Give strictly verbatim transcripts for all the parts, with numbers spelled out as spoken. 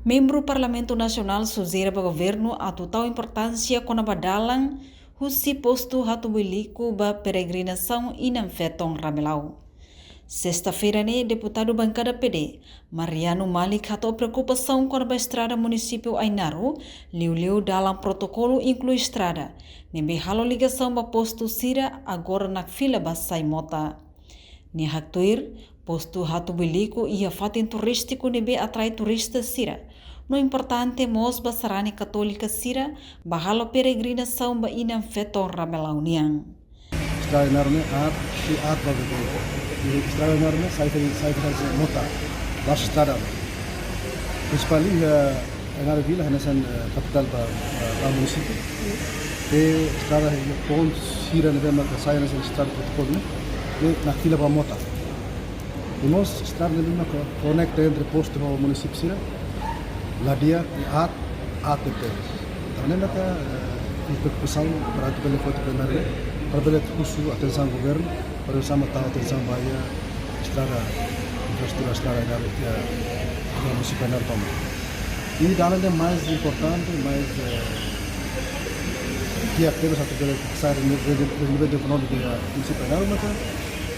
Membru Parlamentu Nasionál sujere ba governu atu tau importánsia kona-ba dalan husi postu Hatubuiliku ba peregrinasaun Inan-Feton Ramelau. Sesta-feira ne'e, deputadu bankada P D, Mariano Malik, hato'o preokupasaun kona-ba estrada munisípiu Ainaro, liuliu dalan protokolu inklui estrada ne'ebé halo ligasaun ba postu sira, agora nakfila ba sai mota. Nia haktuir, postu Hatubuiliku iha fatin turístiku ne'ebé atrai turista sira, no importante mós ba sarani katólika sira ba halo peregrinasaun ba Inan-Feton Ramelau nian. Estrada Ainaro ne'e aat, sei aat ba bebé. I estrada Ainaro ne'e sai fali, sai fali mota, la'ós estrada. Prinsipál iha Ainaro vila, hanesan, eh, kapitál ba, ba, ba munisípiu. Te estrada iha pontu sira ne'ebé maka sai hanesan estrada protokolu ne'e, ne'e nakfila ba mota. I mós estrada ne'ebé maka konekta entre postu ho munisípiu sira, la di'ak, aat, aat tebes. Tan ne'e maka, eh, iha preokupasaun para atu bele foti plenáriu, para bele husu atensaun governu, para sama tau atensaun ba iha estrada, infraestrutura estrada Ainaro, iha, iha munisípiu Ainaro tomak. I dalan ne'e mais importante, mais, eh, di'ak tebes atu bele sai rende-, rende-, rendimentu ekonómiku iha munisípiu Ainaro, maka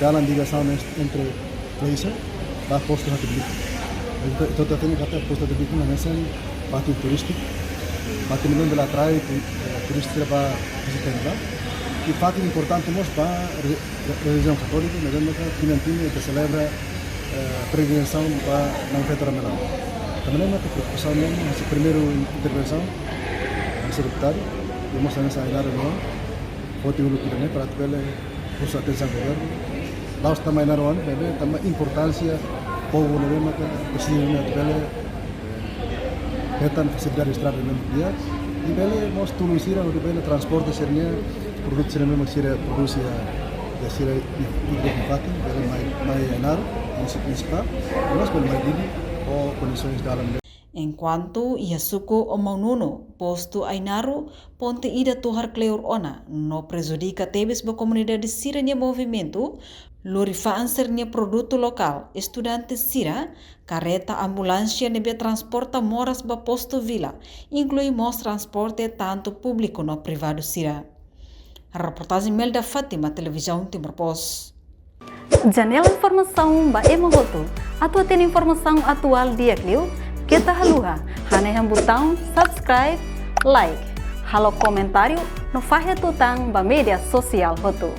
dalan ligasaun entre Plaza ba postu Hatubuiliku. Entaun, entaun, ita hatene katak postu Hatubuiliku ne'e hanesan fatin turístiku, fatin ne'ebé bele atrai tu-, eh, turista ba vizita ne'ebá. I fatin importante mós ba re-, re-, relijiaun katólika, ne'ebé maka tinan-tinan ita selebra, eh, peregrinasaun ba Inan-Feton Ramelau. Tan ne'e maka preokupasaun ne'e, hanesan primeiru intervensaun, hanesan deputadu, i mós hanesan Ainaro nian, foti uluk ida-ne'e para atu bele husu atensaun governu. La'ós tanba Ainaro nian, maibé tanba importánsia povu ne'ebé maka presiza ne'e atu bele, eh, hetan fasilidade estrada ne'ebé di'ak. I bele mós tulun sira hodi bele transporta sira-nia produtu sira ne'ebé maka sira produs iha, iha sira i, i, i fatin, bele mai, mai Ainaro, munisípiu prinsipál, i mós bele mai Dili, ho kondisoens dalan. Enkuantu iha suku Omaununu, postu Ainaro, ponte ida tohar kleur ona, no prejudika tebes ba komunidade sira-nia movimentu, lori fa'an sira-nia produtu lokál, estudante sira, kareta ambulánsia ne'ebé transporta moras ba postu vila, inklui mós transporte tantu públiku no privadu sira. Reportajen Melda Fátima, Televizaun Timor Post. Janela informasaun ba ema hotu. Atu hatene informasaun atuál di'ak liu, keta haluha hanehan butaun subscribe, like, halo komentáriu, no fahe tutan ba média sosiál hotu.